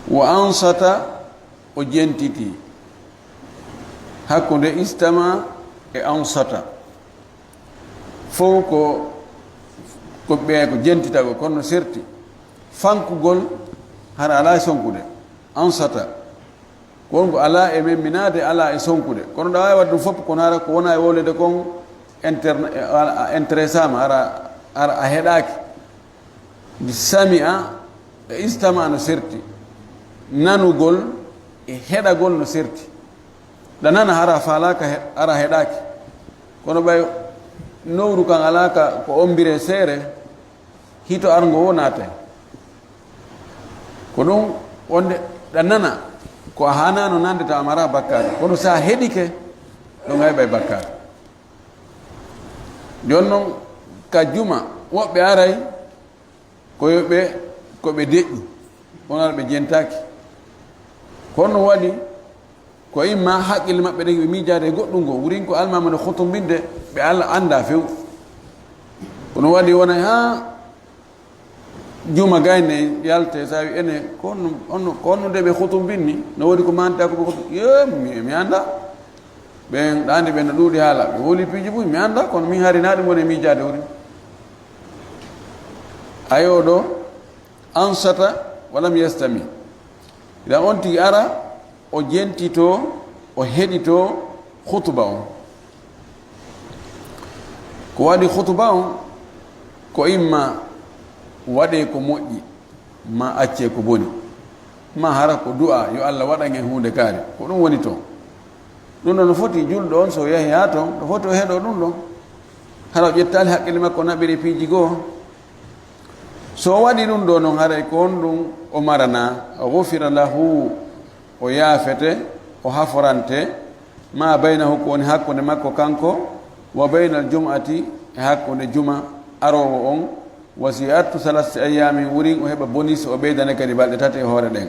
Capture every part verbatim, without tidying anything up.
Wa ansata, o jentiti. Hakkunde istama e ansata. Fof ko, ko ɓe ko jentitagol, kono no serti. Fankugol hara alaa e sonkude. Ansata. Ko won ko alaa e memminaade, alaa e sonkude. Kono ɗa waawi waɗde ɗum fof, kono hara ko wona e wowleede kon interne-, a, a intéressama, hara, hara a heɗaaki. Ndi sami'a e istama no serti. Nanugol e heɗagol no serti. Ɗa nana hara faalaaka he-, hara heɗaaki. Kono ɓay nowru kan alaa ka ko ombire seere, hito arngo wo naate. Ko ɗum wonde ɗa nana ko a haanaano nande ta a mara bakkaatu. Kono so a heɗike, ɗo ngayɓay bakkaatu. Jooni noon ka juma, woɓɓe aray ko yo ɓe, ko ɓe deƴƴi, kono ɓe jentaaki. Kono waɗi ko imma haqqille maɓɓe ɗen ɓe miijaade e goɗɗum ngo, wurin ko almaami no hotumbinde, ɓe Alla annda few. Kono waɗi wona haa juma gayne yalte, so a wi ene, ko honno, honno, ko honno nde ɓe hotumbinni, no woodi ko manta ko ɓe hotum-, yo, mi, mi annda. Ɓen ɗaande ɓen no ɗuuɗi haala, ɓe woli piiji buy, mi annda, kono min hari na ɗum woni miijaade wurin. Ayo ɗo, ansata wa lam yastami. Idan on tigi ara, o jentito, o heɗito hutuba on. Ko waɗi hutuba on, ko imma waɗe ko moƴƴi, ma acce ko boni, ma hara ko du'a yo Alla waɗan en huunde kaari. Ko ɗum woni toon. Ɗum ɗon no foti julɗo on, so o yahi haa toon, no foti o heɗo ɗum ɗon. Hara o ƴettaali haqqille makko, o naɓiri piiji goo. So o waɗi ɗum ɗo noon, haray ko on ɗum o marana, o gufira lahu, o yaafete, o haforante, ma baynahu, ko woni hakkunde makko kanko, wa baynal jum'ati, e hakkunde juma aroowo on, wa ziyadatu salasati ayyamin, wurin o heɓa bonus, o ɓeydane kadi balɗe tati e hoore ɗen,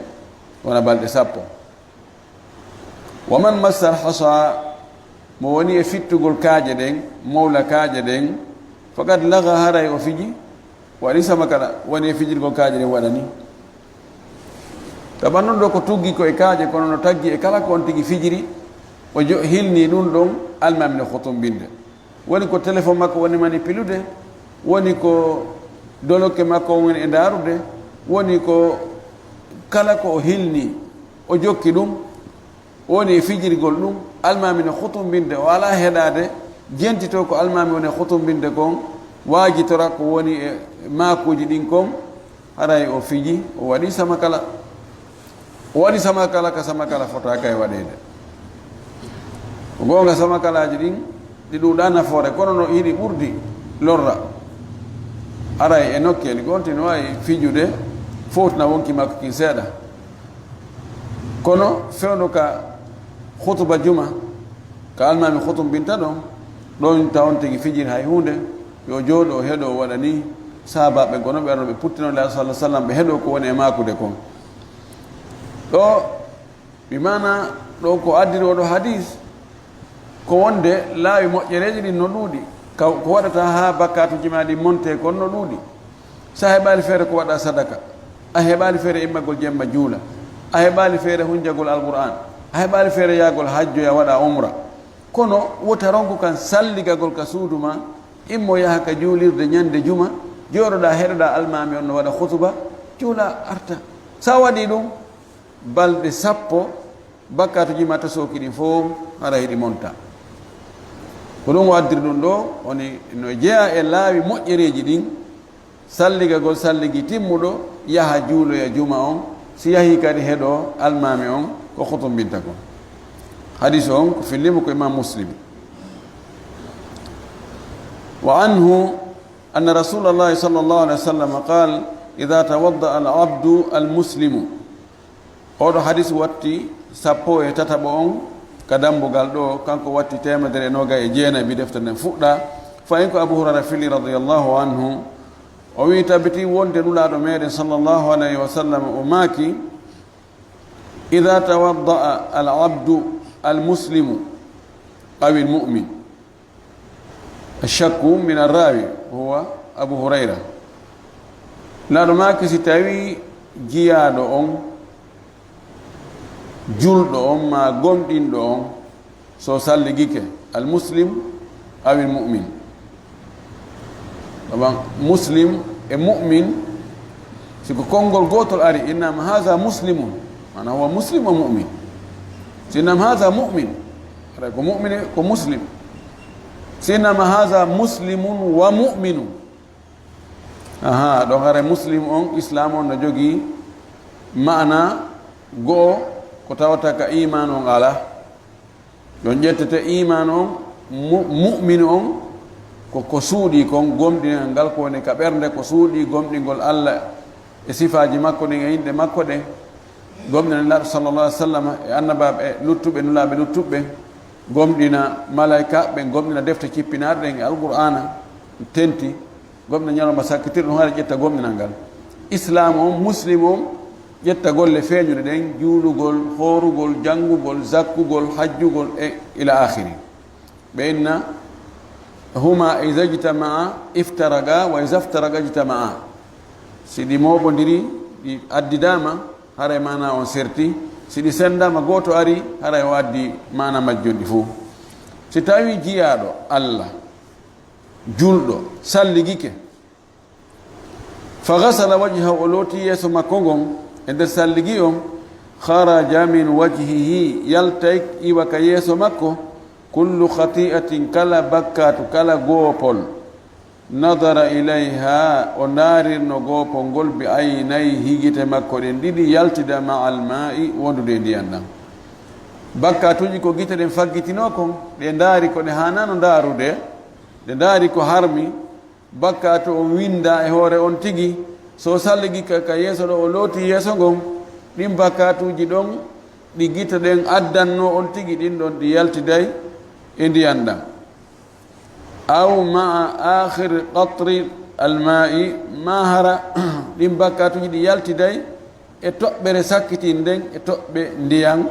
wona balɗe sappo. Wa man massal hasa, mo woni e fittugol kaaƴe ɗen, mowla kaaƴe ɗen, faqad laga, haray o fiji, waɗi sama kala, woni e fijirgol kaaƴe ɗen waɗani. Tawa ɗum ɗo ko tuggi ko e kaaƴe, kono no taggi e kala ko on tigi fijiri, o jo-, hilni ɗum ɗon almaami no hotumbinde. Woni ko téléphone makko woni manipude, woni ko dolokke makko woni e ndaarude, woni ko kala ko o hilni, o jokki ɗum, woni e fijirgol ɗum, almaami no hutumbinde, o alaa heɗaade, jentito ko almaami woni e hutumbinde kon, waajitora ko woni e maakuuji ɗin kon, haray o fiji, o waɗi sama kala. O waɗi sama kala ka sama kala fotaaka e waɗeede. Ko goonga, sama kalaaji ɗin, ɗi ɗuuɗaa nafoore, kono no hiɗi ɓurdi lorra. Haray e nokkeeli goo, on tigi no waawi fijude, fowtina wonki makko kin seeɗa. Kono fewndo ka hutuba juma, ka almaami hutumbinta ɗon, ɗon tawa on tigi fijiri hay huunde, yo jooɗo o heɗo o waɗa ni, sahaabaaɓe kono ɓe arno ɓe puttino Nulaaɗo sallallahu alaihi wasallam, ɓe heɗo ko woni e maakude kon. Ɗo, bi maana, ɗo ko addiri oɗo hadis, ko wonde laawi moƴƴereeji ɗin no ɗuuɗi, ka, ko waɗata haa bakkaatuuji ma ɗin monte kon no ɗuuɗi. So a heɓaali feere ko waɗa sadaka, a heɓaali feere immagol jemma juula, a heɓaali feere hunjagol Alqur'aan, a heɓaali feere yaagol hajjoya waɗa umra. Kono wota ronku kan salligagol ka suudu ma, immo yaha ka juulirde ñande juma, jooɗoɗaa heɗoɗaa almaami on no waɗa hutuba, juula arta. So a waɗii ɗum, balɗe sappo, bakkaatuuji ma tasooki ɗin fof, hara hiɗi monta. Ko ɗum o addiri ɗum ɗo, woni no jeyaa e laawi moƴƴereeji ɗin, salligagol salligi timmuɗo, yaha juuloya juma on, si yahii kadi heɗo almaami on ko hutumbinta kon. Hadis on ko fillimo ko Imam Muslim. Wa anhu anna Rasulallahi sallallahu alaihi wasallam qal, "Idha tawadda al abdu al muslimu." Oɗo hadis watti sappo e tataɓo on ka dambugal ɗo, kanko watti teemedere e noogay e jeenayi, bi deftere nden fuɗɗa. Fayin ko Abu Hurayra fili radiyallahu anhu, o wi, tabiti wonde Nulaaɗo meɗen sallallahu alaihi wasallam o maaki, "Idha tawadda'a al abdu al muslimu aw al mu'min." Ashakku min arrawi, huwa Abu Hurayra. Nulaaɗo maaki, si tawi jiyaaɗo on, Julɗo on maa gomɗinɗo on, so salligike, al muslim aw il mu'min. Ɗum muslim e mu'min, si ko konngol gootol ari, innama haza muslimun, maana huwa muslim wa mu'min. Si innama haza mu'min, haray ko mu'min e ko muslim. Si innama haza muslimun wa mu'minun. Aha, ɗon haray muslim on, islam on no jogii maana go'o, ko tawata ka iman on alaa. Ɗon ƴettete iman on, mu-, mu'min on, ko ko suuɗii kon, gomɗinal ngal ko woni ka ɓernde, ko suuɗii gomɗingol Allah e sifaaji makko ɗin e inɗe makko ɗen, gomɗinal Nelaaɗo sallallahu alaihi wasallam e annabaaɓe luttuɓe, nulaaɓe luttuɓe, gomɗina malaykaaɓe, gomɗina defte cippinaaɗe ɗen e Alqur'aana, tenti, gomɗina ñalawma sakkitirɗo, ɗum haray ƴetta gomɗinal ngal. Islaam on, muslim on, ƴetta golle feeñuɗe ɗen, juulugol, hoorugol, janngugol, zakkugol, hajjugol, e ila aakhiri. Ɓe inna, huma iza ijtama'a iftaraqa wa iza iftaraqa ijtama'a. Si ɗi mooɓondiri, ɗi addidaama, haray maana on serti. Si ɗi senndaama, gooto ari, haray o addi maana majji on ɗi fow. Si tawii jiyaaɗo Allah, julɗo, salligike, fa ghasala wajhahu, o looti yeeso makko ngon e nder salligi on, kharaja min wajhihi, yaltay iwa ka yeeso makko, kullu khati'atin, kala bakkaatu, kala goopol, nadara ilayha, o ndaarirno goopol ngol bi aynayhi, gite makko ɗen ɗiɗi, yaltida ma'al ma'i, wondude e ndiyan ɗan. Bakkaatuuji ko gite ɗen faggitinoo kon, ɗe ndaari ko ɗe haanaano ndaarude, ɗe ndaari ko harmi, bakkaatu on winndaa e hoore on tigi, so o salligi ka, ka yeeso ɗo, o looti yeeso ngon, ɗin bakkaatuuji ɗon ɗi gite ɗen addannoo on tigi, ɗin ɗon ɗi yaltiday e ndiyan ɗan. Aw ma'a aakhiri qatri alma'i, maa hara ɗin bakkaatuuji ɗi yaltiday e toɓɓere sakkitin nden e toɓɓe ndiyan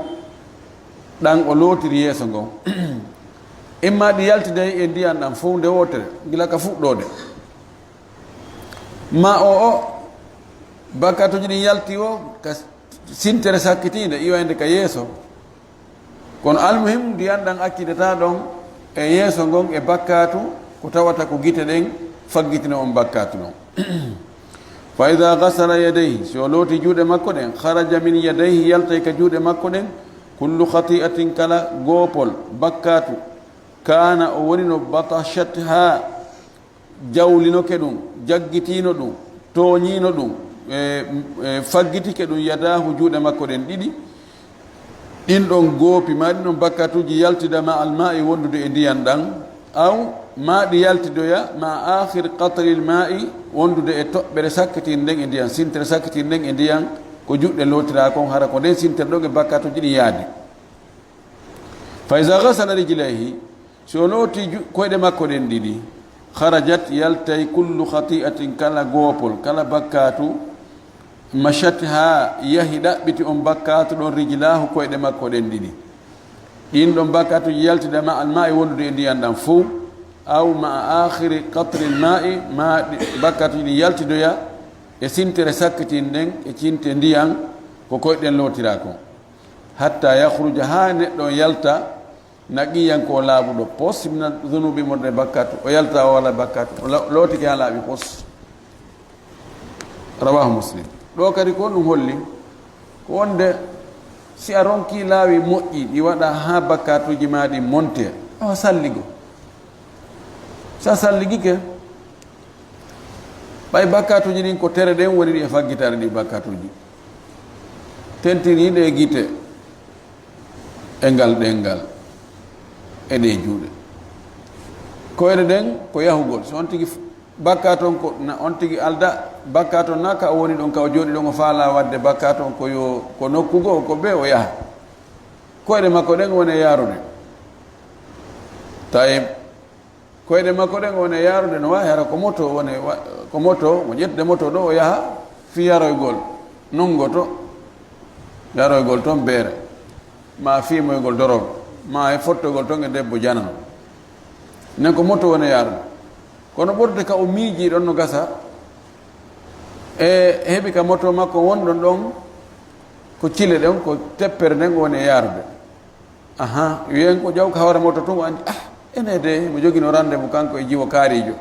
ɗan o lootiri yeeso ngon. Imma ɗi yaltiday e ndiyan ɗan fow nde wootere, gila ka fuɗɗoode. Ma o, o, bakkaatuuji ɗin yalti o ka sintere sakkitiinde, iwande ka yeeso. Kono almuhim, ndiyan ɗan accidataa ɗon e yeeso ngon e bakkaatu, ko tawata ko gite ɗen faggitino on bakkaatu non. Fa iza ghasala yadayhi, si o looti juuɗe makko ɗen, kharaja min yadayhi, yaltay ka juuɗe makko ɗen, kullu khati'atin, kala goopol, bakkaatu, kaana, o wonino, batashatha, jawlinoke ɗum, jaggitiino ɗum, tooñiino ɗum, e, e, faggitike ɗum, yadaahu, juuɗe makko ɗen ɗiɗi. Ɗin ɗon goopi, ma ɗin ɗon bakkatuuji yaltida ma almaa'i, wondude e ndiyan ɗan, aw ma ɗi yaltidoya ma aakhir qatril maa'i, wondude e toɓɓere sakkitin nden e ndiyan, sintere sakkitin nden e ndiyan, ko juuɗe lootiraa kon, hara ko nden sintere ɗon e bakkatuuji ɗin yaadi. Fa iza ghasala rijlayhi, si o looti ju-, koyɗe makko ɗen ɗiɗi, kharajat, yaltay, kullu khati'atin, kala goopol, kala bakkaatu, mashat, haa yahi ɗaɓɓiti on bakkaatu ɗon, rijlaahu, koyɗe makko ɗen ɗiɗi. Ɗin ɗon bakkaatuuji yaltida ma almaa'i, wondude e ndiyan ɗan fow, aw ma aakhiri qatril maa'i, ma ɗi, bakkaatuuji ɗin yaltidoya e sintere sakkitin nden e cinte ndiyan ko koyɗen lootiraa kon. Hatta yakhruja, haa neɗɗo on yalta, naqiyan, ko laaɓuɗo pos, mina dhunubi, wonde bakkaatu, o yalta o wala bakkaatu, o la-, lootike haa laaɓi pos. Rawahu Muslim. Ɗo kadi ko ɗum holli, ko wonde si a ronki laawi moƴƴi ɗi waɗa haa bakkaatuuji ma ɗin monte, a salligo. Sa salligike, ɓay bakkaatuuji ɗin ko tere ɗen woni ɗi e faggitaare ɗi bakkaatuuji. Tentiri ɗe gite e ngal ɗenngal e ɗe juuɗe. Koyɗe ɗen ko yahugol. So on tigi f-, bakkaatu on ko na on tigi alda, bakkaatu on na ka o woni ɗon, ka o jooɗi ɗon, o faala waɗde bakkaatu on ko yo, ko nokku goo, ko ɓe o yaha. Koyɗe makko ɗen woni e yaarude. Tayyib. Koyɗe makko ɗen woni e yaarude, no waawi hara ko moto woni wa-, ko moto, mo ƴettude moto ɗo, o yaha fii yaroygol, nonngo to, yaroygol ton beere, ma fii moygol dorog, ma e fottoygol ton e debbo janano. Nen ko moto woni e yaarude. Kono ɓurde ka o miijii ɗon no gasa, e heɓi ka moto makko wonɗon ɗon, Ko cile ɗen, ko teppere nden woni e yaarude. Aha, wiyen ko jawka hoore moto tun, o anndi, ah, ene de, mo jogino rendez-vous kanko e jiwo kaariijo.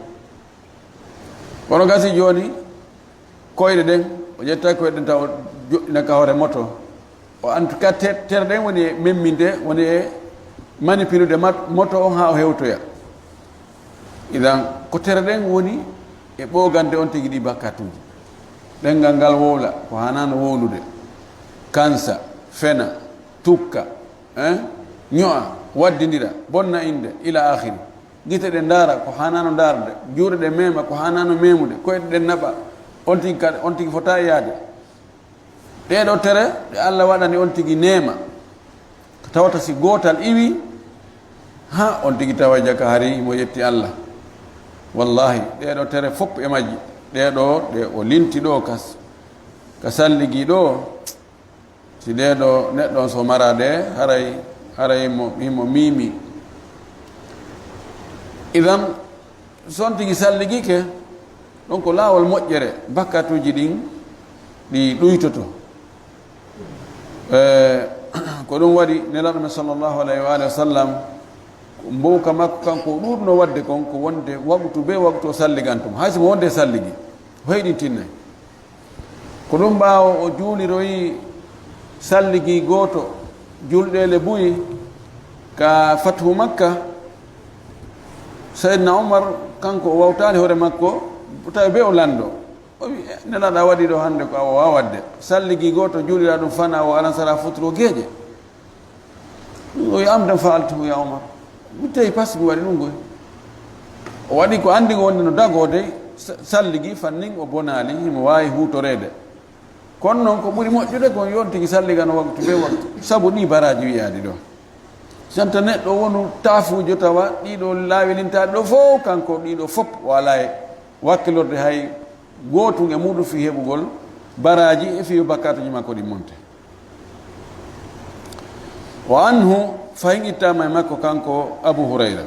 Kono gasi jooni, koyɗe ɗen, o ƴetta koyɗe ɗen taw o joɗɗina ka hoore moto. O, en tout cas, te-, tere ɗen woni e memminde, woni e manipude mat-, moto on haa o hewtoya. Idan, ko tere ɗen woni e ɓoogande on tigi ɗi bakkatuuji. Ɗenngal ngal wowla, ko haanaano wowlude. Kansa, fena, tukka, eh? Ño'a, waddindira, bonna innde, ila akhiri. Gite ɗe ndaara ko haanaano ndaarde, juuɗe ɗe meema ko haanaano meemude, koyɗe ɗen naɓa, on tigi kadi, on tigi fota e yaade. Ɗee ɗoo tere ɗe Alla waɗani on tigi neema, tawata si gootal iwii, ha on tigi tawa jaka hari mo yetti Alla. Wallahi, ɗee ɗoo tere fof e majji, ɗee ɗoo ɗe o linti ɗoo ka, ka salligi ɗoo, si ɗee ɗoo neɗɗo on so mara ɗe, haray, haray mo, himo miimi. Idan, so on tigi salligike, ɗon ko laawol moƴƴere, bakkatuuji ɗin ɗi ɗuytoto. E, ko ɗum waɗi Nelaaɗo men sallallahu alayhi wa alihi wa sallam, mbowka makko kanko o ɗuuɗno waɗde kon ko wonde waqtu be waqtu o salligantum, hay so mo wonde e salligi, o heyɗintinnay. Ko ɗum ɓaawo o juuliroyi salligi gooto julɗeele buy ka Fathu Makka. Sayyidina Umar, kanko o wawtaali hoore makko, tawi be o lanndo. O wi, "Eh, Nelaaɗo a waɗi ɗo hannde ko awa wawadde. Salligi gooto juulira ɗum fana o alansara futuro geeƴe." O wi, "Amdan fa'altu ya Umar." Mi tawi pas mi waɗi ɗum koy. O waɗi ko anndi ko wonde no dagoo dey, sa-, salligi fannin o bonaali, himo waawi huutoreede. Kono noon ko ɓuri moƴƴude kon yo on tigi salligano waktu be waktu. Sabu ɗi baraaji wiyaɗi ɗo. Santa neɗɗo wonu taafuujo tawa ɗiɗo laawi lintaaɗi ɗo fof, kanko ɗiɗo fof o alaa e wakkilorde hay gootun e muɗum fii heɓugol baraaji e fii yo bakkaatuji makko ɗi monte. Wa anhu, fahin ittaama e makko kanko Abu Hurayra.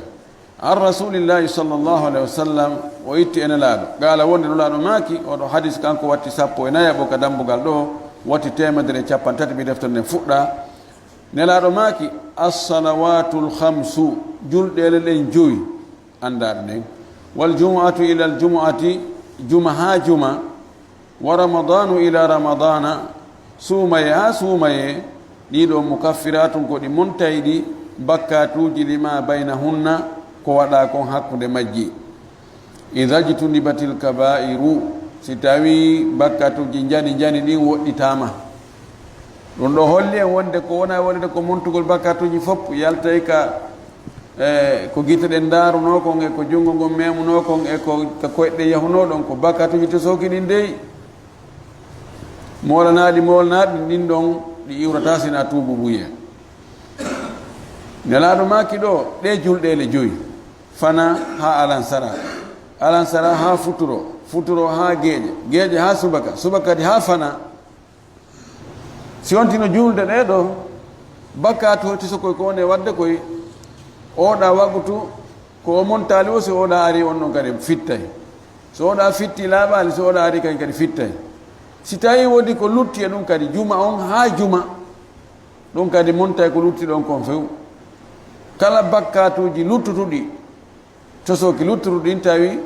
An Rasulillahi sallallahu alaihi wasallam, o itti e Nelaaɗo. Qaala wonde Nelaaɗo maaki, oɗo hadis kanko watti sappo e nayaɓo ka dambugal ɗo, watti teemedere e cappanɗe tati ɓi deftere nden fuɗɗa. Nelaaɗo maaki, "As-salawatul khamsu, julɗeele ɗen joyi." Anndaa ɗum ɗen. "Wal jumu'atu ilal jumu'ati, juma haa juma, wa ramadanu ila ramadana, suumaye haa suumaye, ɗiɗo mukaffiratun ko ɗi montayɗi bakkatuuji lima baynahunna, ko waɗa kon hakkunde majji. Idha jtunibatil kaba'iru, si tawi bakkatuuji njani njani ɗin woɗɗitaama." Ɗum ɗo holli en wonde ko wona wonde ko montugol bakkatuuji fof yaltay ka, e, ko gite ɗen ndaarunoo kon, e ko junngo ngon meemunoo kon, e ko ka koyɗe ɗen yahunoo ɗon, ko bakkatuuji tosooki ɗin dey. Moolanaaɗi, moolanaaɗi ɗin ɗon, ɗi iwrata sina tuubu buye. Nelaaɗo maaki ɗo, ɗe julɗeele joyi, fana haa alansara, alansara haa futuro, futuro haa geeƴe, geeƴe haa subaka, subaka kadi haa fana. Si on tino juulde ɗee ɗo, bakkaatu hoyto so koy ko woni e waɗde koy, oɗa wagutu ko o montaali o, si oɗa ari on ɗon kadi fittay. So oɗa fitti laaɓaali, so oɗa ari kadi, kadi fittay. Si tawi woodi ko lutti e ɗum kadi, juma on haa juma, ɗum kadi montay ko lutti ɗon kon few. Kala bakkaatuuji luttutuɗi, tosooki luttutuɗi ɗin tawi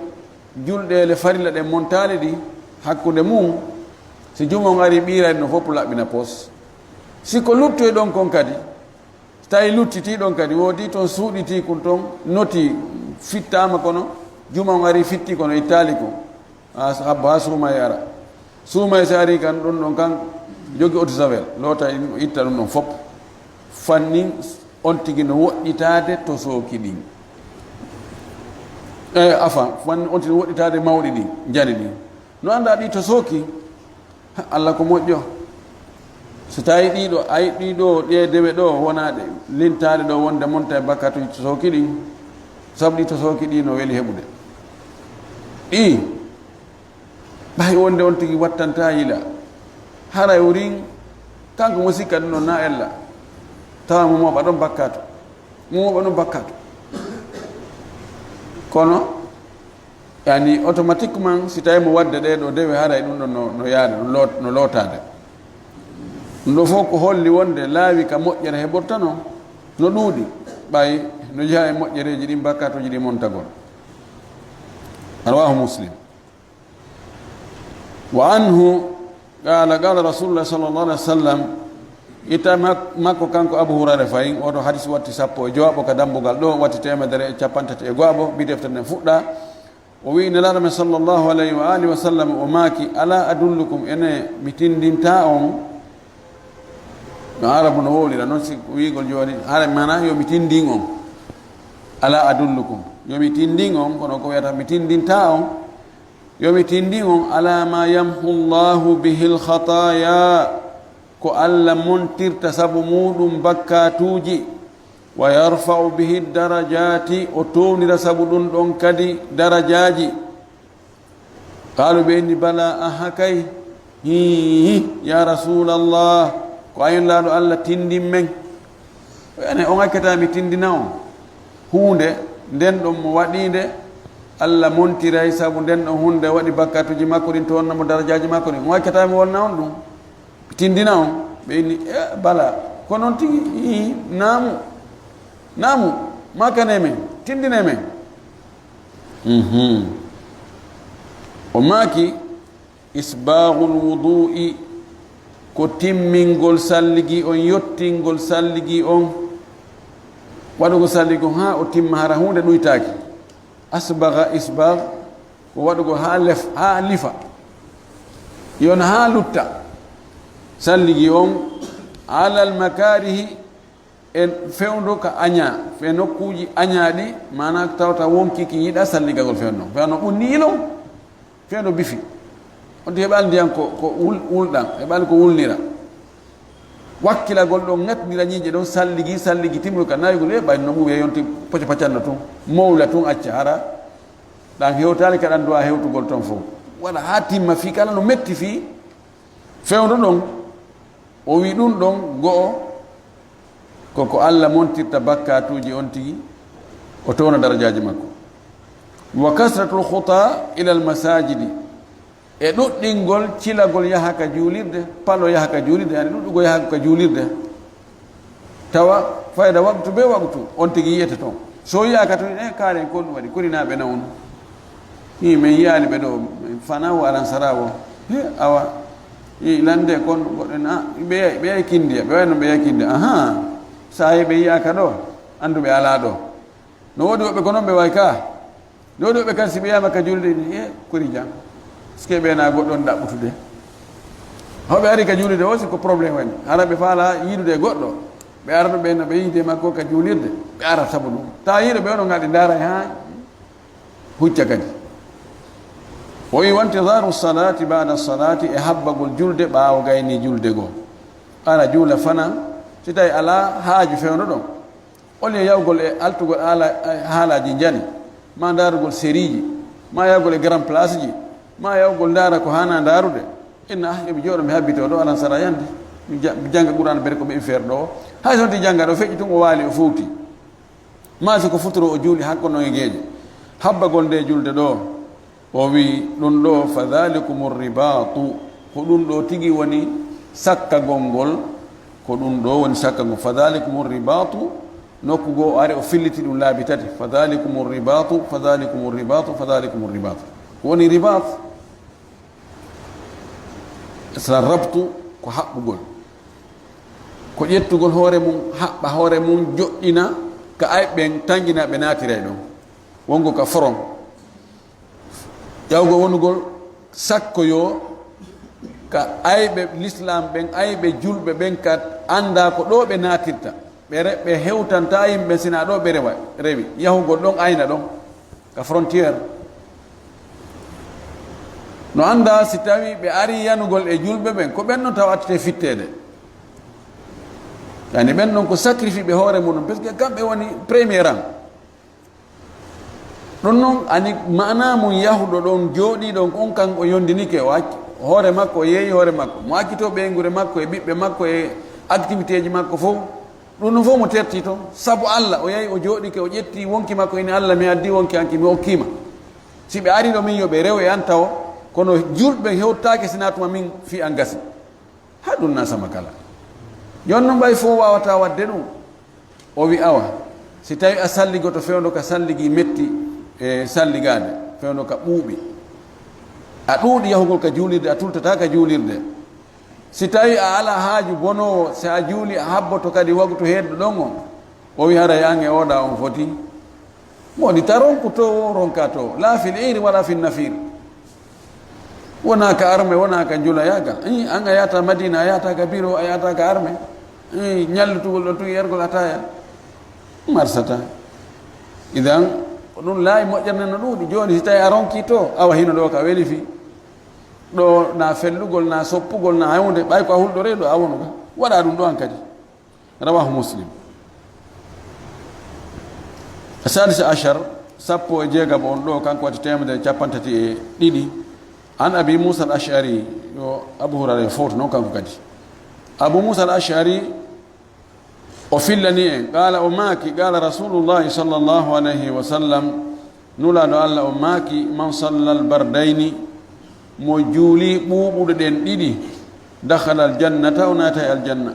julɗeele farilla ɗen montaali ɗi hakkunde mum, si juma on ari ɓiirani no fof laɓɓina pos. Si ko luttu e ɗon kon kadi, tawi luttitii ɗon kadi, woodi toon suuɗitii kun toon, notii, fittaama kono, juma on ari fitti kono ittaali kun. Haa s-, habbo haa suumaye ara. Suumaye so ari kan, ɗum ɗon kan, jogi eau de javel, loota in, itta ɗum ɗon fof. Fannin on tigi no woɗɗitaade tosooki ɗin. E, afa, fannin on tigi no woɗɗitaade mawɗi ɗin, njani ɗin. No anndaa ɗi tosooki, Allah ko moƴƴo. So tawi ɗiɗo, ay ɗiɗo, ɗe dewe ɗo, wona ɗe lintaade ɗo wonde monta e bakkatuji tosooki ɗin, sabu ɗi tosooki ɗi no weli heɓude. Ɗi, ɓay wonde on tigi wattanta yila. Haray o rin, kanko mo sikka ɗum ɗon na ella. Tawa mo moɓa ɗon bakkatu. Mo moɓa ɗon bakkatu. Kono, yani, automatiquement, si tawi mo wadde ɗe ɗo dewe, haray ɗum ɗon no, no yaade, no loot-, no lootaade. Ɗum ɗo fof ko holli wonde laawi ka moƴƴere heɓorta no, no ɗuuɗi, ɓay no jeyaa e moƴƴereeji ɗin, bakkatuuji ɗin montagol. Rawaahu Muslim. Wa anhu qaala, qaala Rasulullah sallallahu alaihi wasallam, itta mak-, makko kanko Abu Hurayra fayin, oto hadis watti sappo e jowaɓo ka dambugal ɗo, watti teemedere e cappanɗe tati e go'aɓo, bi deftere nden fuɗɗa. O wi'i Nelaaɗo men sallallahu alayhi wa alihi wa sallam, o maaki, "Ala adullukum, ene mi tindinta on?" No Arabu no wowlira non, si wi'ugol jooni, hara mana yo mi tindin on. "Ala adullukum, yo mi tindin on," kono ko wiyata mi tindinta on. "Yo mi tindin on, ala ma yamhu Allahu bihil khataya, ko Allah montirta sabu muɗum bakkatuuji, wa yarfa'u bihi darajati, o townira sabu ɗum ɗon kadi darajaaji." Qaalu, ɓe inni, "Bala, aha kay, hii, ya Rasulallah, ko ayon laaɗo Allah tindin men." O yani, on accata mi tindina on huunde, nden ɗon mo waɗiinde, Allah montiray sabu nden ɗon huunde waɗi bakkatuuji makko ɗin, to wonna mo darajaaji makko ɗin. On accata mi wonna on ɗum. Tindina on, ɓe inni, "E, bala, ko noon tigi, ii, naamu, naamu, makane men, tindine men." Mhm. O maaki, "Isbaaxul wudu'i, ko timmingol salligi on, yottingol salligi on, waɗugol salligi on haa o timma, hara huunde ɗuytaaki." Asbaga isbag ko waɗugol haa lef, haa lifa, yon haa lutta. Salligi on alal makarihi, e fewndo ka aña, fe nokkuuji añaaɗi, maana tawta wonki ki yiɗa salligagol fewndo. Fewndo ɓunni ilon, fewndo bifi. On ti heɓaali ndiyan ko, ko wul-, wulɗan, heɓaali ko wulnira. Wakkilagol ɗon ŋatndira ñiiƴe ɗon, salligi, salligi, timmuka naayugol, e ɓay no ɓuuɓe yonti poco pacanno tun, mowla tun, acca hara. Ɗan hewtaali ka ɗan duwa hewtugol ton fof. Wala haa timma fii kala no metti fii fewndo ɗon. O wi ɗun ɗon go'o, ko ko Allah montirta bakkatuuji on tigi, o towna darajaaji makko. Wa kasratul khuta ilal masajidi. E ɗuɗɗingol cilagol yaha ka juulirde, palo yaha ka juulirde, yani ɗuɗɗugol yaha ka juulirde. Tawa fayda waqtu be waqtu, on tigi yiyete ton. So yiyaaka ton, e kaaren kon ɗum waɗi, kurinaaɓe nawnu. Hi, min yiyaali ɓe ɗo, min fana wo aran sara wo. He, awa, i lande kon goɗɗo na, ɓe, ɓe yahi kindiya, ɓe wayno ɓe yahi kindiya. Aha, sa yi ɓe yiyaaka ɗo, andu ɓe alaa ɗo. No woodi woɓɓe ko non ɓe way ka. No woodi woɓɓe kan si ɓe yama ka julde ni, e kuri jam. Est-ce que ɓe na goɗɗo on ɗaɓɓutude? Hoɓe ari ka julde o si ko problème woni. Hara ɓe faala yiidude e goɗɗo. Ɓe ara ɗo ɓe no ɓe yiide makko ka juulirde. Ɓe ara sabu ɗum. Ta yiiɗo ɓe ono ngaɗi ndaara ha hucca kadi. O wi wantizaru salati ba'da salati, e habbagol julde ɓaawo gayni julde goo. Ana juula fana, si tawi ala haaju fewndo ɗon. Ole yawgol e altugol haala-, haalaaji njani, ma ndaarugol seriiji, ma yawgol e grand place ji, ma yawgol ndaara ko haana ndaarude. Inna, ah, yo mi jooɗo mi habbito ɗo, alan sara yande. Mi ja-, mi jannga Qur'an bere ko mi faire ɗo. Hay so wonti jannga ɗo, feƴƴi tun o waali, o fowti. Ma si ko futuro o juuli hakko no e geeƴe. Habbagol nde julde ɗo, o wi ɗum ɗo, "Fadhalikumur ribatu." Ko ɗum ɗo tigi woni sakkagol ngol. Ko ɗum ɗo woni sakkagol. "Fadhalikumur ribatu." Nokku goo o ari o filliti ɗum laabi tati. "Fadhalikumur ribatu, fadhalikumur ribatu, fadhalikumur ribatu." Ko woni ribat? Sa rabtu ko haɓɓugol. Ko ƴettugol hoore mum, haɓɓa hoore mum, joɗɗina ka ayɓe ɓen, tanjina ɓe naatiray ɗon. Wongo ka forom. Ƴawgo wonugol sakko yo ka ayɓe l'islam ɓen, ayɓe julɓe ɓen ka annda ko ɗo ɓe naatirta. Ɓe re-, ɓe hewtanta yimɓe sina ɗo ɓe rewa, rewi. Yahugol ɗon ayna ɗon, ka frontière. No annda si tawi ɓe ari yanugol e julɓe ɓen, ko ɓen non taw attete fitteede. Yani ɓen non ko sacrifice ɓe hoore mum, parce que kamɓe woni premier rang. Ɗum noon, ani maanaa mum yahuɗo ɗon, jooɗii ɗon, on kan o yondinike, o acci hoore makko, o yeeyi hoore makko, mo accitoo ɓeynguure makko e ɓiɓɓe makko e activité ji makko fof, ɗum ɗum fof mo tertii toon. Sabu Alla, o yahi o jooɗike, o ƴetti wonki makko, ini Alla, mi addi wonki hanki, mi okkii ma. Si ɓe arii ɗo min, yo ɓe rew e an tawo, kono julɓe hewtaake sinaa tuma min fii an gasi. Haa ɗum na sama kala. Jooni noon, ɓay fof waawataa waɗde ɗum. O wi, awa, si tawi a salligoto fewndo ka salligi metti e salligaade, fewndo ka ɓuuɓi, a ɗuuɗi yahugol ka juulirde, a tultataa ka juulirde. Si tawi a alaa haaju bonoowo, si a juuli, a habboto kadi waktu heedɗo ɗon on. O wi, haray an e oɗa on foti. Mo woni ta ronku to, o ronka to. La fil iri wala fil nafir. Wonaa ka arme, wonaa ka njula yaagal. Ii, an a yaata Madina, a yaata ka biro, a yaata ka arme. Ii, ñallutugol ɗo tun, yergol ataya. Marsata. Idan, ko ɗum laayi moƴƴere no ɗuuɗi. Jooni, si tawi a ronki to, awa hino ɗo ka weli fi. Ɗo na fellugol, na soppugol, na hewde, ɓay ko a hulɗore ɗo a wonu ka. Waɗa ɗum ɗo an kadi. Rawahu Muslim. Sadis ashar, sappo e jeegabo on ɗo, kanko watti teemedere e capanɗe tati e ɗiɗi. An Abi Musa al Ash'ari, yo Abu Hurayra yo fowto noon kanko kadi. Abu Musa al Ash'ari, o fillani en, qala, o maaki, qala Rasulullahi sallallahu alayhi wa sallam, Nulaaɗo Allah o maaki, man sallal bardayni, mo juuli ɓuuɓuɗe ɗen ɗiɗi, dakhala al jannata, o naata e aljanna.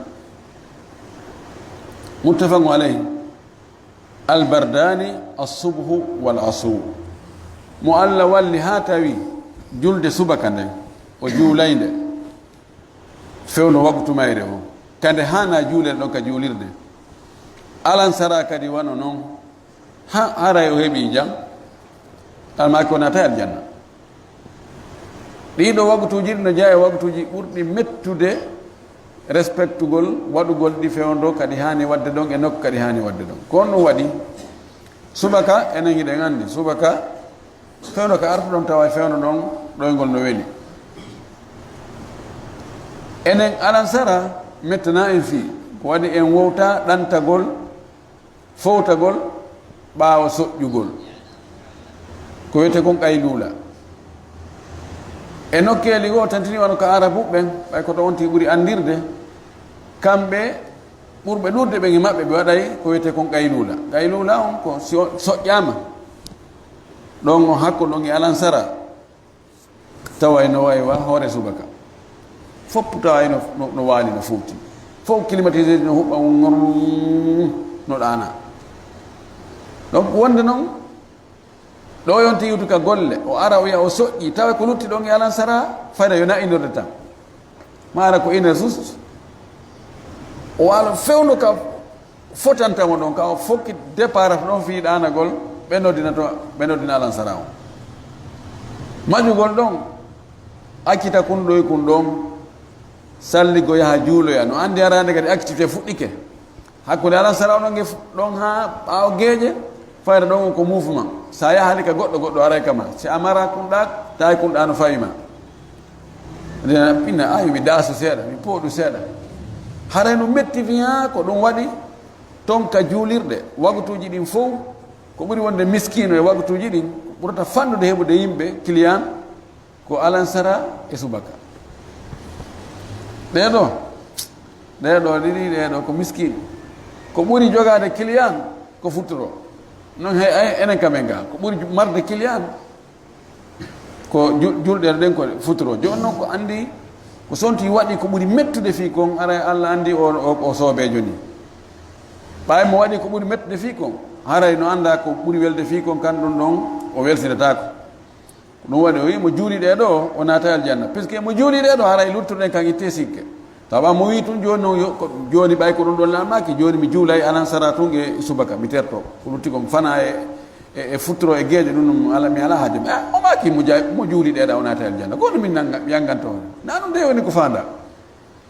Muttafaqun alayhi. Al bardani as subhu wal asu. Mo Allah walli haa tawi julde subaka nden, o juulay nde. Fewndo waktu mayre o. Kande haana juulere ɗon ka juulirde. Alansara kadi wano non. Ha, haray o heɓi jam. Almaaki o naata aljanna. Ɗiɗo waktuuji ɗi no jeyaa e waktuuji ɓurɗi mettude respectugol, waɗugol ɗi fewndo kadi haani waɗde ɗon e nokku kadi haani waɗde ɗon. Ko on ɗum waɗi subaka, enen hiɗen anndi subaka, fewndo ka artuɗon tawa e fewndo ɗon ɗoyngol no weli. Enen alansara mettana en fii, ko waɗi en wowta ɗantagol fowtagol ɓaawo soƴƴugol, ko wiyetee kon qayluula. E nokkeeli goo tantini wano ka Arabu ɓen, ɓay ko to on tigi ɓuri anndirde, kamɓe ɓurɓe ɗuuɗde ɓen e maɓɓe ɓe waɗay ko wiyetee kon qayluula. Qayluula on ko si o soƴƴaama, ɗon on hakko ɗon e alansara, tawa ino wayi wa hoore subaka. Fof tawa ino no, no waali no fowti. Fof climatiseur no huɓɓa ŋor no ɗaana. Donc wonde noon, ɗo yonti yiwtu ka golle, o ara o yiya o soƴƴi, tawa ko lutti ɗon e alansara, fayda yo na inorde tan. Maara ko ina sus. O waalo fewndo ka fotanta mo ɗon, ka o fokki départ ɗon fii ɗaanagol, ɓe noddina to, ɓe noddina alansara on. Maƴugol ɗon, accita kun ɗoy kun ɗon, salligo yaha juuloya. No anndi araande kadi activité fuɗɗike. Hakkunde alansara on ɗon e fu-, ɗon haa ɓaawo geeƴe, fayda ɗon ko mouvement. Sa yahali ka goɗɗo, goɗɗo aray kama. Si a mara kun ɗa, tawi kun ɗa no fawi ma. Ina, ina, ayi, mi daasu seeɗa, mi pooɗu seeɗa. Haray no metti fiya ko ɗum waɗi ton ka juulirɗe, waktuuji ɗin fow, ko ɓuri wonde miskiino e waktuuji ɗin, ɓurata fanɗude heɓude yimɓe, client, ko alansara e subaka. Ɗee ɗoo, ɗee ɗoo ɗiɗi, ɗee ɗoo ko miskiino. Ko ɓuri jogaade client ko futuro. Noon hay, ay, enen kam en ga, ko ɓuri marde client, ko ju-, julɗe ɗen ko futuro. Jooni noon ko anndi, ko sonti waɗi ko ɓuri mettude fii kon, haray Allah anndi o, o, o soobeejo ni. Ɓay mo waɗi ko ɓuri mettude fii kon, haray no annda ko ɓuri welde fii kon, kan ɗum ɗon o welsinataako. Ko ɗum waɗi o wi mo juuli ɗee ɗoo, o naata aljanna. Puisque mo juuli ɗee ɗoo, haray luttuɗen kan itte sikke. Tawa mo wi tun jooni noon yo, ko, jooni ɓay ko ɗum ɗon laamaaki, jooni mi juulay alansara tun e subaka, mi terto. Ko lutti kon fana e, e, e futuro e geeƴe ɗum, ɗum ala, mi ala haaje. Ah, o maaki mo ja-, mo juuli ɗee ɗa o naata aljanna. Ko no min nanga, mi yanganto hoore. Na ɗum de woni ko faanda.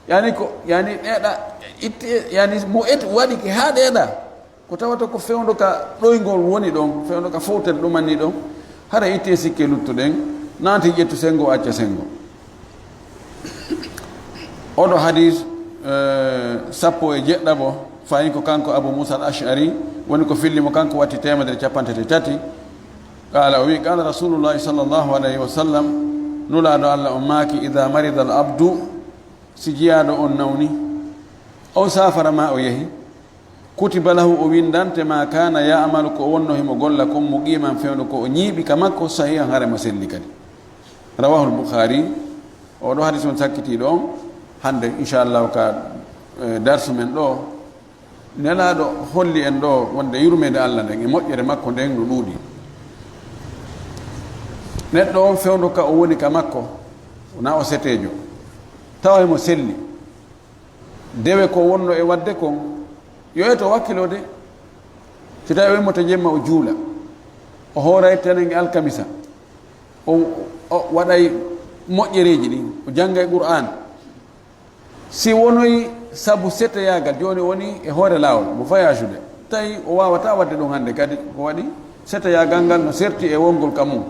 Yani ko, yani ɗee ɗa, itte, yani mo et waɗi ke haa ɗee ɗa. Ko tawata ko fewndo ka ɗoyngol woni ɗon, fewndo ka fowtere ɗumanni ɗon, hara itte sikke luttuɗen, naati ƴettu sengo, acca sengo. Oɗo hadis, eh, sappo e jeɗɗaɓo, fayin ko kanko Abu Musa al Ash'ari, woni ko filli mo kanko watti teemedere capanɗe tati. Qala, o wi, qala Rasulullahi sallallahu alayhi wa sallam, Nulaaɗo Allah on maaki, "Idha marida al abdu," si jiyaaɗo on nawni, "aw safara," ma o yehi, "kutiba lahu," o winndante, "ma kana ya'malu," ko wonno himo golla kon, "muqiman," fewndo ko o ñiiɓi ka makko, "sahihan," hare mo selli kadi. Rawahul Bukhari. Oɗo hadis on sakkitiiɗo on hannde, inchallahu, ka Eh, darsu men ɗo, Nelaaɗo holli en ɗo wonde yurmeende Allah nden e moƴƴere makko nden no ɗuuɗi. Neɗɗo on fewndo ka o woni ka makko, wonaa o seteejo, tawa himo selli. Dewe ko wonno e waɗde kon, yo eto wakkilo de. Si tawi o immoto jemma o juula, o hooray tenen e alkamisa, o, o waɗay moƴƴereeji ɗin, o janngay Qur'aan. Si wonoy sabu seteyaagal, jooni o woni e hoore laawol, mo voyage ude, tawi o waawataa waɗde ɗum hannde kadi, ko waɗi seteyaagal ngal no serti e wongol ka mum.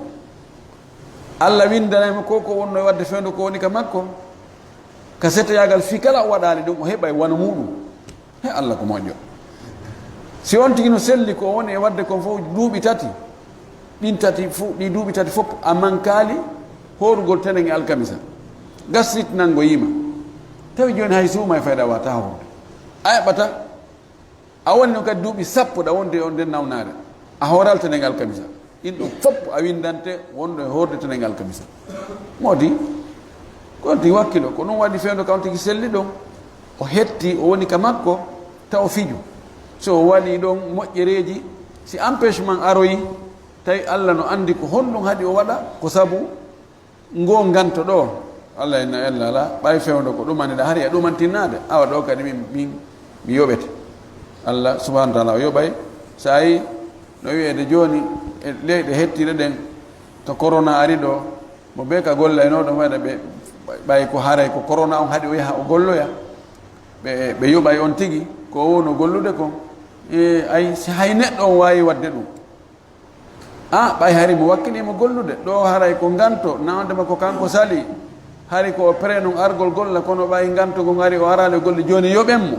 Allah winndanay mo ko, ko wonno e waɗde fewndo ko woni ka makko, ka seteyaagal fii kala o waɗaali ɗum, o heɓay wano muɗum. He Allah ko moƴƴo. Si on tigi no selli ko o woni e waɗde kon fof duuɓi tati, ɗin tati fof, ɗi duuɓi tati fof a mankaali hoorugol tenen e alkamisa, gastrit nango yiima, tawi jooni hay suuma e fayda wata hoorde, a eɓata, a woni noon kadi duuɓi sappo ɗa wonde on nden nawnaare, a hooral tenen e alkamisa, ɗin ɗon fof a winndante wonɗo e hoorde tenen e alkamisa. Moodi, ko on tigi wakkilo, ko ɗum waɗi fewndo ka on tigi selli ɗon, o hetti, o woni ka makko, taw o fiju. So o waɗi ɗon moƴƴereeji, si empêchement aroyi, tawi Allah no anndi ko honɗum haɗi o waɗa, ko sabu ngoo nganto ɗo. Allah inna ella ala, ɓay fewndo ko ɗumani ɗa, hari a ɗumantinnaade, awa ɗo kadi min, min mi yoɓete. Allah subhanahu wa taala o yoɓay, so a yi no wiyeede jooni e leyɗe hettiiɗe ɗen, to corona ari ɗo, mo bee ka gollaynoo ɗon waɗa ɓe, ɓay ko haray ko corona on haɗi o yaha o golloya, ɓe, ɓe yoɓay on tigi, ko o wonno gollude kon. E, ay, si hay neɗɗo on waawi waɗde ɗum, a, ɓay hari mo wakkiliima gollude, ɗo haray ko nganto, nawde ma ko kanko sali, hari ko o prêt non argol golla, kono ɓay nganto ngon ari o araali o golli, jooni yoɓen mo.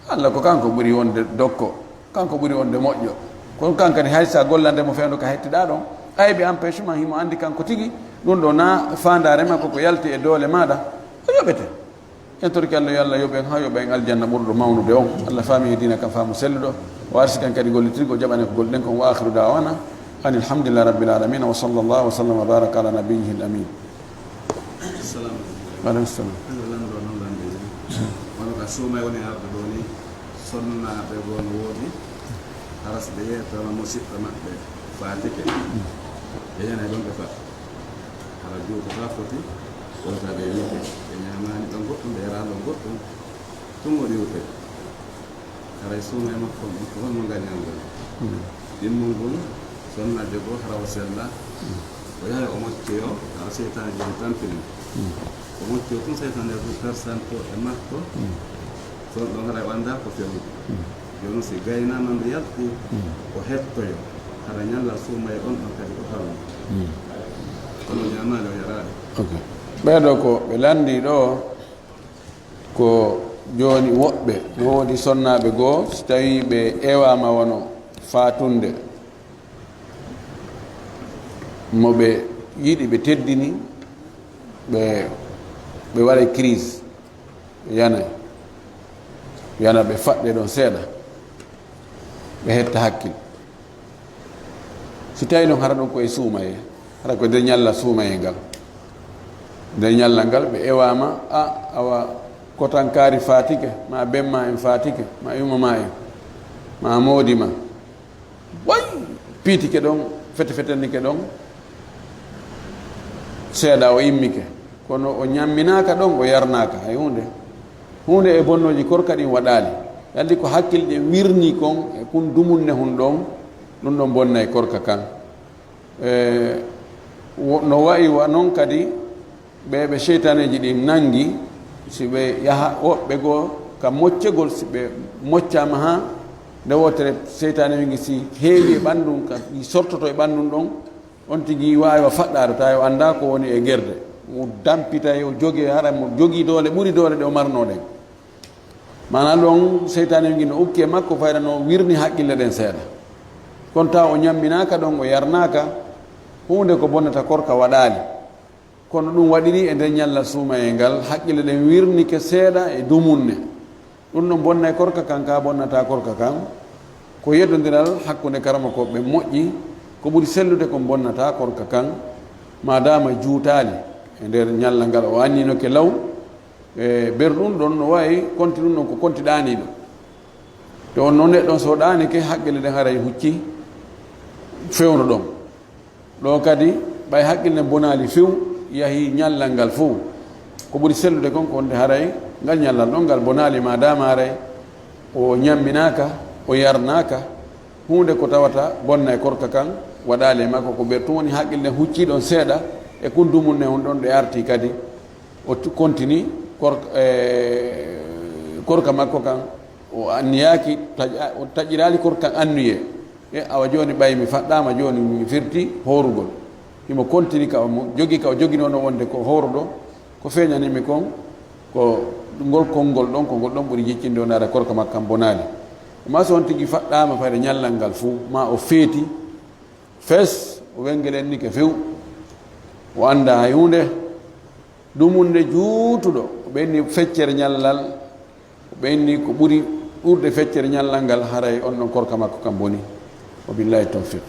Allah ko kanko ɓuri wonde dokko, kanko ɓuri wonde moƴƴo. Kono kan kadi hay sa gollande mo fewndo ka hettiɗaa ɗon, ayɓe empêchement himo anndi kanko tigi, ɗum ɗo na faandaare makko ko yalti e doole maaɗa, o yoɓete. En torki Allah yo Allah yoɓen haa yoɓa en aljanna ɓurɗo mawnude on. Allah faami e diina kan faamu selluɗo, o arsikan kadi gollitirgol, jaɓanen ko golɗen kon. Wa akhiru da'wana anil hamdulillahi rabbil alamin, wa sallallahu wa sallam wa baraka ala nabiyyihi al amin. Assalamu alaikum. Wa alaikum salam. Hande lanɗo noon lanɗo yimɓe. Wano ka suumay woni arde ɗo ni, sonnaaɓe goo no woodi, hara si ɓe yeetama musiɗɗo maɓɓe faatike, ɓe yanay ɗon ɓe fat. Hara juutotaa foti, wonta ɓe wiike, ɓe ñaamaani ɗon goɗɗum, ɓe yaraani ɗon goɗɗum, tun o ɗiwtay. Haray suuno e makko on, ko honno ngañal ngal? Hmm. Ɗimmol ngol, sonnaajo goo hara o sella, hmm, o yaha o moccoyo, tawa seytaane jooni tampini. Hmm. O moccoyo tun seytaane tun persanto e makko, hmm, kono ɗon haray o anndaa ko fewndo. Hmm. Jooni si gaynaama ndu yalti, hmm, o hettoyo, hara ñallal suumaye on ɗon kadi o harmi. Hmm. Kono ñaamaali o yaraali. Ok. Ɓee ɗoo ko ɓe lanndii ɗoo, ko jooni woɓɓe, no woodi sonnaaɓe goo, si tawii ɓe ewaama wano faatunde mo ɓe yiɗi, ɓe teddini, ɓe, ɓe waɗa crise, ɓe yanay, yana ɓe faɗɗe ɗon seeɗa, ɓe hetta hakkil. Si tawi noon hara ɗum ko e suumayee, hara ko nder ñalla suumayee ngal. Nder ñalla ngal ɓe ewaama, a, awa kotankaari faatike, ma bemma en faatike, ma yumama en, ma moodi ma. Way! Piitike ɗon, fete fetennike ɗon, seeɗa o immike. Kono o ñamminaaka ɗon, o yarnaaka hay huunde. Huunde e bonnooji korka ɗin waɗaali. Yalti ko hakkil ɗen wirni kon e kun dumunne hun ɗon, ɗum ɗon bonnay korka kan. E, wo-, no wa'i wa non kadi, ɓe, ɓe seytaneeji ɗin nangi, si ɓe yaha, woɓɓe goo ka moccegol, si ɓe moccaama haa nde wootere, seytaane wingi si heewi e ɓanndum, ka ɗi sortoto e ɓanndum ɗon, on tigi waawi wa faɗɗaade, tawi o anndaa ko woni e gerde. O dampitay, o jogee, hara mo jogii doole ɓuri doole ɗe o marnoo ɗen. Maanaa ɗon, seytaane wingi no ukki e makko, fayda no wirni haqqille ɗen seeɗa. Kono tawa o ñamminaaka ɗon, o yarnaaka, huunde ko bonnata korka waɗaali. Kono ɗum waɗiri e nder ñalla suumayee ngal, haqqille ɗen wirnike seeɗa e dumunne. Ɗum ɗon bonnay korka kan, ka bonnataa korka kan. Ko yeddondiral hakkunde karamokooɓe moƴƴi, ko ɓuri sellude kon bonnataa korka kan, maadaama juutaali e nder ñalla ngal. O anninoke law, E ber ɗum ɗon no wayi konti ɗum ɗon ko konti ɗaaniiɗo. Te on noon neɗɗon so ɗaanike haqqille ɗen haray hucci fewndo ɗon. Ɗo kadi ɓay haqqille ɗen bonaali few, yahi ñallal ngal fow. Ko ɓuri sellude kon ko wonde haray ngal ñallal ɗon ngal bonaali ma dama haray o ñamminaaka, o yarnaaka. Huunde ko tawata bonna e korka kan waɗaali e makko ko ɓer tun woni haqqille ɗen huccii ɗon seeɗa e kun dumunne on ɗon ɗe arti kadi o tu- kontini korka, e, korka makko kan o anniyaaki taƴa- o taƴiraali korka kan anniyee. E awa jooni ɓay mi faɗɗaama jooni mi firti hoorugol. Himo kontini ka o mo- jogi ka o joginoono wonde ko hooruɗo. Ko feeñani mi kon ko ngol konngol ɗon ko ngol ɗon ɓuri jiccinde o naata korka makko kan bonaali. Ma so on tigi faɗɗaama fayde ñallal ngal fuu ma o feeti fes o wengel ennike few o annda hay huunde. Dumunde juutuɗo o ɓenni feccere ñallal o ɓenni ko ɓuri ɓurde feccere ñallal ngal haray on ɗon korka makko kan boni. Wa billahi tawfiq.